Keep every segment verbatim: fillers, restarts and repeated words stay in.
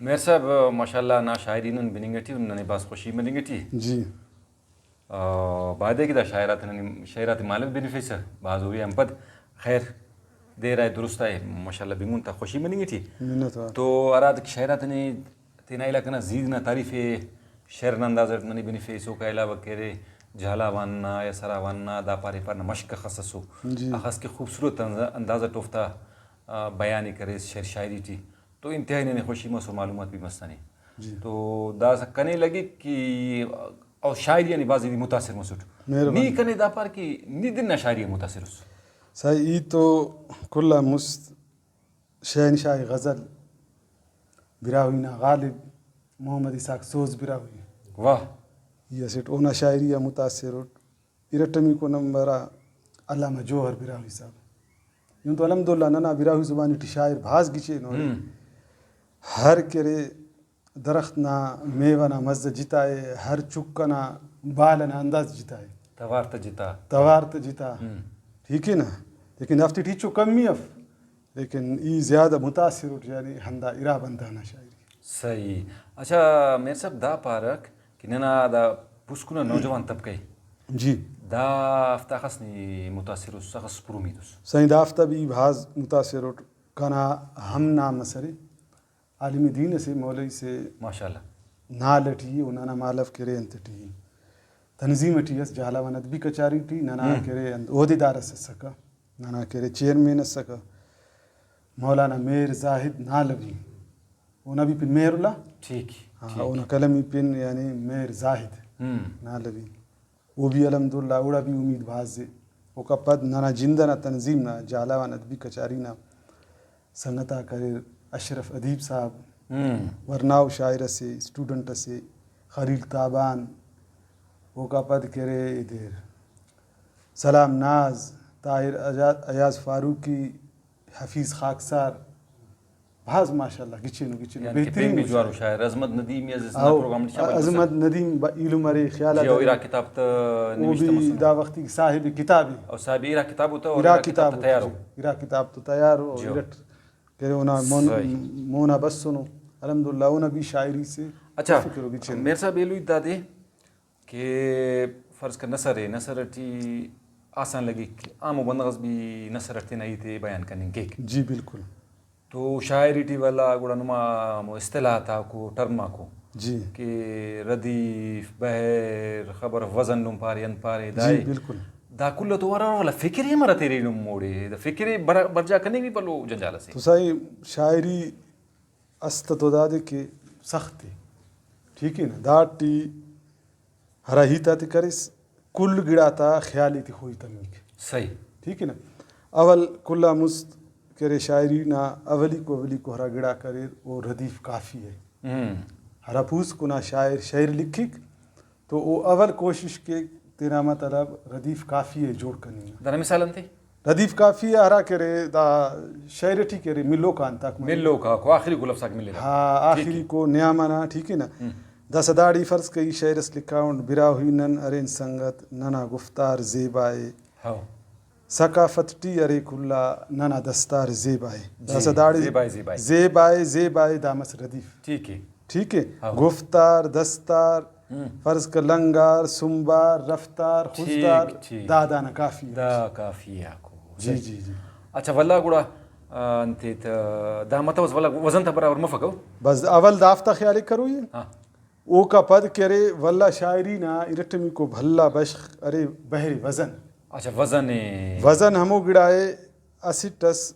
مہر صاحب، ماشاءاللہ نا شاعری نن بننگ ٹی، ننے بھاز خوشی مننگ ٹی۔ جی۔ آ، بایدے کہ دا شاعرات ننے، شعرات مالو بنفیسہ، بھاز ہوئی آن پد۔ خیر، دیر آئے درست آئے، ماشاءاللہ بنگن تا خوشی مننگ ٹی۔ منت وار۔ تو ہرا شاعرات نے تینا علاقہ نا زیگ نا تعریف ءِ شعر نا انداز اٹ ننے بنفیس، اوکا علاوہ کہ ارے جھالاوان نا یا سراوان نا دا پارے پارنا مشق اخس ئسو۔ جی۔ اخس کہ خوبصورت انداز اٹ اوفتا، آ، بیان ءِ کریس شعر شاعری ٹی۔ تو انتہائی ننے خوشی مس و معلومات بھی مس ننے۔ جی۔ تو داسہ کنے لگک کہ او شاعری آن بھاز ای متاثر مسٹ۔ مہربانی۔ نی کنے دا پار کہ نی دن نا شاعری آن متاثر اس؟ سائیں، ای تو کل آن مست شہنشاہ غزل براہوئی نا غالب محمد اسحاق سوز براہوئی۔ واہ۔ ای اسٹ اونا شاعری آ متاثر اٹ۔ ارٹمیکو نمبر آ علامہ جوہر براہوئی صاحب۔ ایہن تو الحمدللہ ننا براہوئی زبان ٹی شاعر بھاز گچین ءُ۔ ہم۔ ہر کہ ارے درخت نا میوہ نا مزہ جتا ءِ، ہر چک ئنا بال ئنا انداز جتا ءِ۔ توار تہ جتا۔ توار تہ جتا۔ ہم۔ ٹھیک ءِ نا؟ لیکن دافتے ٹی ہچو کمی اف۔ لیکن ای زیادہ متاثر اٹ، یعنی ہندا ارا بندغ نا شاعری۔ صحیح۔ اچھا، مہر صاحب دا پارک کہ ننا دا پوسکن آ نوجوان طبقہ ءِ۔ جی۔ دافتا اخس نی متاثر اس، اخس پر امید اس؟ سائیں، دافتا بھی بھاز متاثر اٹ۔ کنا ہم نام ئس ارے، عالم دین ئسے، مولوی سے۔ ماشاءاللہ۔ نال ٹی ءِ، او ننا مالو کہ ارے انت ٹی ءِ، تنظیم ٹی ئس، جہلاوان ادبی کچاری ٹی ننا ہم۔ کہ ارے انت عہدیدار ئس اسکہ۔ ننا کہ ارے چیئرمین اسکہ مولانا مہر زاہد نالوی، اونا بھی پن مہر اللہ۔ ٹھیک، ہاں، ٹھیک۔ اونا قلمی پن یعنی مہر زاہد ہم۔ نالوی۔ او بھی الحمدللہ اوڑا بھی امید بھاز ءِ۔ اوکا پد ننا جند ئنا تنظیم نا، جہلاوان ادبی کچاری نا سنگت آک اریر، اشرف ادیب صاحب، ہم۔ ورناؤ شاعر اسے، اسٹوڈنٹ اسے، خلیل تابان، اوکا پد کہ ارے ادیر سلام ناز، طاہر اجا-، ایاز فاروقی، حفیظ خاکسار، بھاز ماشاءاللہ گچینو گچینو یعنی کہ بہترین پین بھی جوارو شاعر۔ شاعر عظمت ندیم یا زسنا او، پروگرام ٹی شامل عظمت مسنے۔ ندیم با-، ایلم ارے خیال جی، او آتا۔ ارا کتاب تا او نوشتہ بھی مسنے۔ دا وخت ای صاحب کتاب ءِ۔ او صاحب ارا کتاب ہوتا، او ارا ارا کتاب کتاب تا ہوتا، تیار ہو۔ جی، ارا کتاب تو تیار ہو، جی۔ ارٹ کہ ارے اونا مون-، صحیح۔ مونا بسنو۔ الحمدللہ اونا بھی شاعری سے اچھا، فکر ہو گچینو۔ مہر صاحب ایلو ہیت دادے کہ فرض کر نثر ءِ، نثر ٹی آسان لگک، عام ءُ بندغ اس بھی نثر اٹ تینا ہیت ءِ بیان کننگ کیک۔ جی بالکل۔ تو شاعری ٹی ولا گڑا نما ہمو اصطلاحات آکو، ٹرم آکو جی۔ کہ ردیف، بحر، خبر اف وزن نم پارے، انت پارے، جی دائے۔ بالکل۔ دا کل تو ہرا ولا فکر ءِ ہم ہرا تیرے نم موڑے، دا فکر ءِ بر-، برجا کننگ بھی بھلو جنجال اسے۔ تو سائیں شاعری است تو دادے کہ سخت ءِ، ٹھیک ءِ نا؟ داٹی ہرا ہیت آتے کریس، کل گڑا تا خیال ایتے خوئی تمک۔ صحیح۔ ٹھیک ءِ نا؟ اول کل آ مست کہ ارے شاعری نا اولیکو اولیکو ہرا گڑاک اریر او ردیف قافیہ ءِ۔ ہم۔ ہرا پوسکن آ شاعر شعر لکھک تو او اول کوشش کیک تینا مطلب ردیف قافیہ ءِ جوڑ کننگ نا۔ دانا مثال انتے؟ ردیف قافیہ ہرا کہ ارے دا شعر ٹی کہ ارے ملوک آ انتاک مرے۔ ملوک آکو آخری کو لفظ آک ملرہ۔ ہاں، آخری ٹھیک ءِ۔ کو نیام ئنا، ٹھیک ءِ نا؟ ہم۔ داسہ داڑے فرض کہ ای شعر اس لکھاونٹ، براہوئی نن ارین سنگت، ننا گفتار زیبا ءِ۔ ہاں۔ ثقافت ٹی ارے کل آ ننا دستار زیبا ءِ۔ جی، داسہ داڑے زیبا ءِ، زیبا ءِ۔ زیبا ءِ، زیبا ءِ، دا مس ردیف۔ ٹھیک ءِ۔ ٹھیک ءِ؟ ہاں۔ گفتار، دستار، ہم۔ فرض کہ لنگار، سنبار، رفتار، ٹھیک، خضدار، ٹھیک۔ دا دانا قافیہ۔ دا قافیہ آکو۔ جی، جی، جی۔ اچھا، ولدا گڑا، آ، انتے تہ، دا متوس ولدا وزن تا برابر مفک او؟ بس اول دافتا خیال ءِ کروئی۔ ہاں۔ اوکا پد کہ ارے ولدا شاعری نا ارٹمیکو بھلا بشخ ارے بحر وزن۔ اچھا، وزن ءِ۔ وزن ہمو گڑا ءِ اسٹ ئس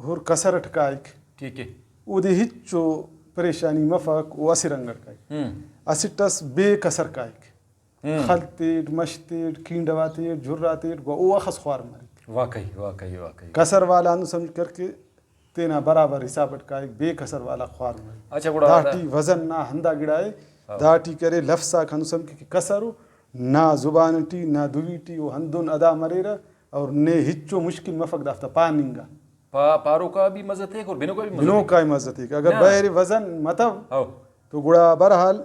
ہر کسر ئٹ کائک۔ ٹھیک ءِ۔ اودے ہچو پریشانی مفک، او اسہ رنگ ئٹ کائک۔ ہم۔ اسٹ ئس بے کسر کائک۔ ہم۔ خل تیٹ، مش تیٹ، کینڈوا تیٹ، جھرا تیٹ، گڑا او اخس خوار مریک۔ واقعی، واقعی، واقعی۔ کسر والا ہندن سمجھ کر کہ تینا برابر حساب ئٹ کائک، بے کسر والا خوار مریک۔ اچھا، گڑا داٹی وزن نا ہندا گڑا ءِ، ہاں۔ داٹی کرے لفظ آک ہندن سمجھ کہ کسر ءُ نا زبان ٹی، نا دوی ٹی او ہندن ادا مریرہ اور نے ہچو مشکل مفک دافتا پاننگ آ۔ پا-، پاروکا بھی مزہ تیک اور بنوکا بھی مزہ تیک۔ بنوکا بھی مزہ تیک۔ اگر نہ۔ بحر وزن متو ہاؤ۔ تو گڑا بہرحال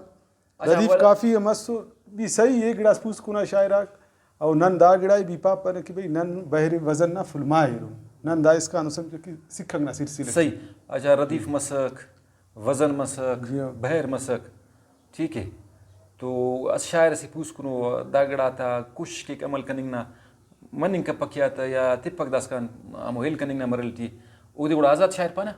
اچھا، ردیف ول- قافیہ مسر بھی صحیح ءِ، گڑاس پوسکن آ شاعر آک، او نن دا گڑا ءِ بھی پاپنہ کہ بھئی نن بحر وزن نا فل ماہر ان، نن دا اسکان سمجھہ کہ سکھنگ نا سلسلہ ٹی۔ صحیح۔ اچھا، ردیف مسک، وزن مسک، جی ہاں۔ بحر مسک، ٹھیک ہے۔ تو اسہ شاعر اسے پوسکنو دا گڑاتا کوشش کیک عمل کننگ نا، مننگ کپک یا تہ یا تپک داسکان ہمو ہیل کننگ نا مرل ٹی، اودے گڑا آزاد شاعر پانہ؟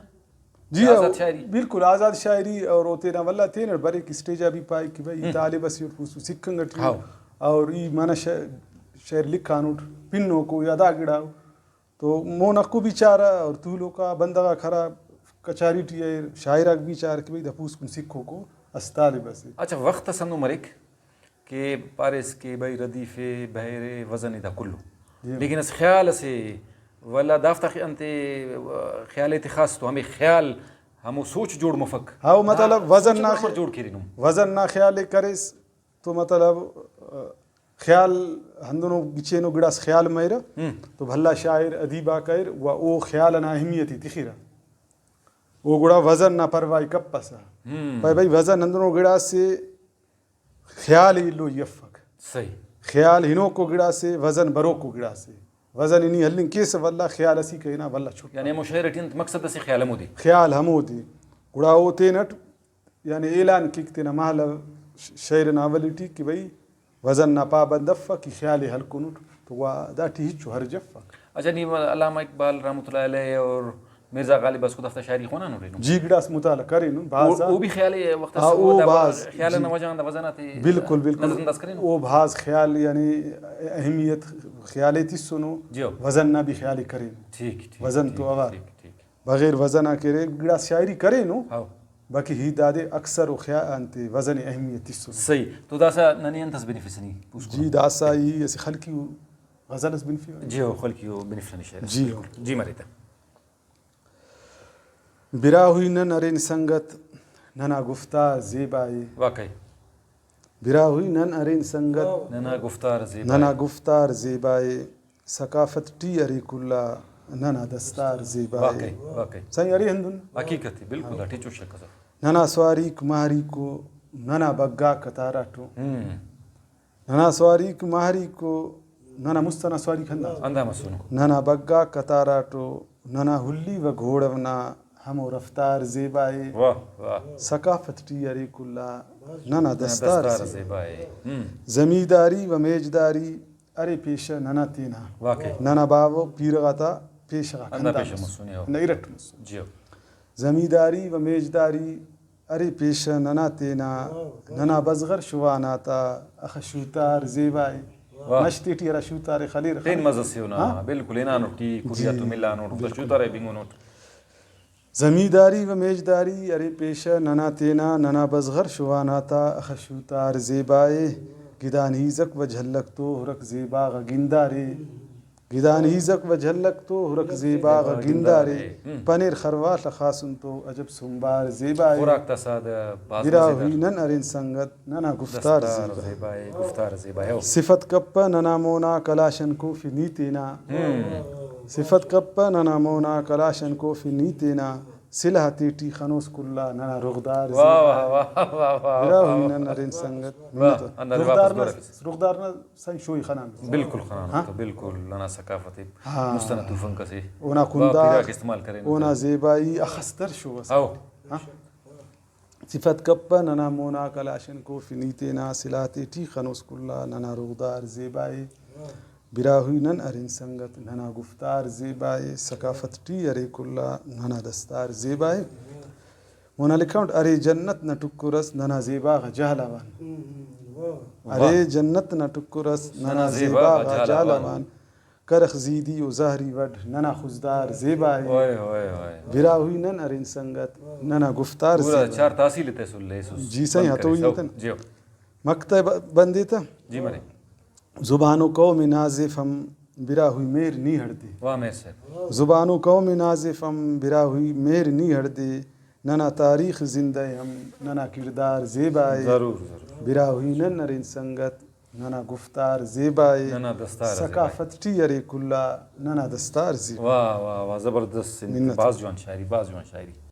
جی، آزاد او شاعری۔ بالکل آزاد شاعری، اور او تینا ولدا تینٹ بریک، اسٹیج آ بھی پائک کہ بھئی، ہم۔ طالب اسے اٹ پوسکن سکھنگ ٹی، ہاؤ۔ اور ای منہ ش-، شعر لکھانٹ پنوکو یا دا گڑا، تو مون اخکو بیچارہ اور تولوکا بندغ آک ہرا کچاری ٹی اریر، شاعر آک بیچارہ کہ بھئی، دا پوسکن سکھوکو اسہ طالب اسے۔ اچھا، وخت اس ہندن مریک کہ پاریس کہ بھئی، ردیف ءِ، بحر ءِ، وزن ءِ، دا کلو۔ جی۔ لیکن اسہ خیال اسے، ولدا دافتا خ-، انتے، خیال ءِ تخاس تو ہمے خیال، ہمو سوچ جوڑ مفک۔ ہاں، او مطلب دا وزن سوچ نا امر خ-، جوڑ کیرے نم۔ وزن نا خیال ءِ کریس تو مطلب، آ، خیال ہندنو گچینو گڑاس خیال مریرہ، ہم۔ تو بھلا شاعر، ادیب آک اریر و او خیال ئنا اہمیت ءِ تخرہ۔ او گڑا وزن نا پرواہ ءِ کپسہ۔ ہم۔ پائے بھئی، وزن ہندنو گڑاسے خیال ایلو ای افک۔ صحیح۔ خیال ہنوکو گڑاسے، وزن بروکو گڑاسے۔ وزن ءِ نی ہلنگ کیسہ ولدا، خیال اسیکہ ہنا ولدا چھٹا۔ یعنی ہمو شعر ٹی انت مقصد اسے، خیال ہمودے۔ خیال ہمودے۔ گڑا او تینٹ یعنی اعلان کیک تینا مہالو ش-، شعر نا اولی ٹی کہ بھئی، وزن نا پابند افک، ای خیال ءِ ہلکنٹ تو وا داٹی ہچو حرج افک۔ اچھا، نی علامہ اقبال رحمۃ اللہ علیہ اور مرزا غالب اس کو دافتا شاعری خوانانو رینو؟ جی، گڑاس مطالعہ کرینن، بھاز او، آ۔ او بھی خیال ءِ وخت ہاں، اس، او او دا بھاز، خیال جی۔ نا وجہ آن دا وزن آتے بالکل، بالکل۔ نظر انداز کرینو؟ او بھاز خیال، یعنی اہمیت خیال ءِ تسنو، جی۔ وزن نا بھی خیال ءِ کرینو۔ ٹھیک، ٹھیک، وزن تو ٹھیک، اوار۔ ٹھیک، ٹھیک۔ بغیر وزن آ کہ ارے، گڑاس شاعری کرینو، ہاؤ۔ باقی ہیت دادے اکثر و خیا-، انتے وزن اہمیت تسنو۔ صحیح۔ تو داسہ ننے انت اس بنفسہ نی پوسکن؟ جی، داسہ ای اسہ خلقی و غزل اس بنفیوہ۔ جی ہو، خلقی و بنفسہ نی شعر اس۔ جی ہو۔ بالکل۔ جی مریتہ۔ براہوئی نن ارین سنگت، ننا گفتار زیبا ءِ۔ واقعی۔ براہوئی نن ارین سنگت، ننا گفتار زیبا ننا ءِ۔ گفتار زیبا ءِ۔ ثقافت ٹی ارے کل آ، ننا دستار زیبا ءِ۔ واقعی، واقعی۔ سائیں، ارے ہندن؟ حقیقت ءِ، بالکل، ہاں۔ ہٹی چو شک ئسے۔ ننا سواریک ماریکو، ننا بگا قطاراٹو۔ ہم۔ ننا سواریک ماریکو، ننا مست ئنا سواریک ہندا۔ ہندا مسنو۔ ننا بگا قطاراٹو، ننا ہلی و گھوڑو نا ہمو رفتار زیبا ءِ۔ واہ، واہ۔ ثقافت ٹی ارے کل آ، ننا ننا دستار دستار زیبا ءِ۔ زیبا ءِ۔ ہم۔ زمینداری و میژداری، ارے پیشہ ننا تینا۔ واقعی۔ ننا باوہ پیرہ غاتا پیشہ غاک ہندا ہندا پیشہ مسنے۔ مسنے، ہو۔ ہندا ارٹ مسنے۔ جی ہو۔ زمینداری و میژداری ارے پیشہ ننا تینا، ننا بزغر شوان آتا اخہ شوتار زیبا ءِ۔ واہ۔ نشتے ٹی ہرا شوتار ءِ خلیرہ، پین خلیرہ۔ مزہ سے اونا، ہاں؟ بالکل، ہنانٹ ای کڑی آتون جی، ملانٹ، اوفتا بالکل۔ شوتار ءِ بنگنٹ۔ زمینداری و میژداری ارے پیشہ ننا تینا، ننا بزغر شوان آتا اخہ شوتار زیبا ءِ۔ گدان ہیزک و جھلک تو ہرک زیبا غا گندارے۔ گدان ہیزک و جھلک تو ہرک زیبا غا گندارے۔ ہم۔ پنیر خروال خاسن تو عجب سنبار زیبا ءِ۔ خوراک تا سادہ بھاز براہوئی مزیدار۔ نن ارین سنگت، ننا گفتار دستار زیبا ءِ۔ زیبا ءِ، گفتار زیبا ءِ، ہو۔ صفت کپہ ننا مونا کلاشن کوفی نی تینا۔ ہم۔ صفت کپہ ننا مونا کلاشن کوفی نی تینا۔ سلاہ تیٹی خنوس کل آ ننا رغدار واہ، زیبا ءِ۔ واہ، واہ، واہ، واہ، براہوئی واہ۔ نن ارین سنگت، واہ، منت۔ ہندا جواب رغدار اس نا، دورہ کیسہ۔ رغدار نا سائیں شوئی خنانٹ۔ بالکل خنانٹ ہاں؟ تو، بالکل ننا ثقافت ءِ ہاں۔ مست ئنا تونفنک ئسے۔ اونا واہ، کنداغ، پیراک استعمال کرینو۔ اونا زیبائی اخس در شو ئس۔ ہاؤ۔ ہاں؟ صفت کپہ ننا مونا کلاشن کوفی نی تینا، سلاہ تیٹی خنوس کل آ ننا رغدار زیبا ءِ۔ براہوئی نن ارین سنگت، ننا گفتار زیبا ءِ۔ ثقافت ٹی ارے کل آ ننا دستار زیبا ءِ۔ مونا لکھانٹ، ارے جنت نا ٹکر اس ننا زیبا غا جہلاوان۔ ہم، ہم، واہ۔ ارے واہ۔ جنت نا ٹکر اس ننا ننا زیبا زیبا غا غا جہلاوان۔ جہلاوان۔ کرخ زیدی و زہری وڈھ ننا خضدار زیبا ءِ۔ اوئے، اوئے، اوئے۔ براہوئی نن ارین سنگت، ننا گفتار پورا زیبا۔ چار تحصیل ءِ تحصیل ایسس۔ جی سائیں، بند ہتو کریس۔ ای ہو، تن۔ جی ہو۔ مقطع ب-، بندے تہ۔ جی مرے۔ زبان و قوم نازف ہم براہوئی مہر نی ہڑدے۔ واہ مہر صاحب۔ زبان و قوم نازف ہم براہوئی مہر نی ہڑدے۔ ننا تاریخ زندہ ءِ ہم ننا کڑدار زیبا ءِ۔ ضرور، ضرور۔ براہوئی نن ارین سنگت، ننا گفتار زیبا ءِ۔ ننا دستار زیبا ءِ۔ ثقافت ٹی ارے کل آ ننا دستار زیبا ءِ۔ واہ، واہ، واہ، زبردست۔ منت۔ بھاز جوان شاعری، بھاز جوان شاعری۔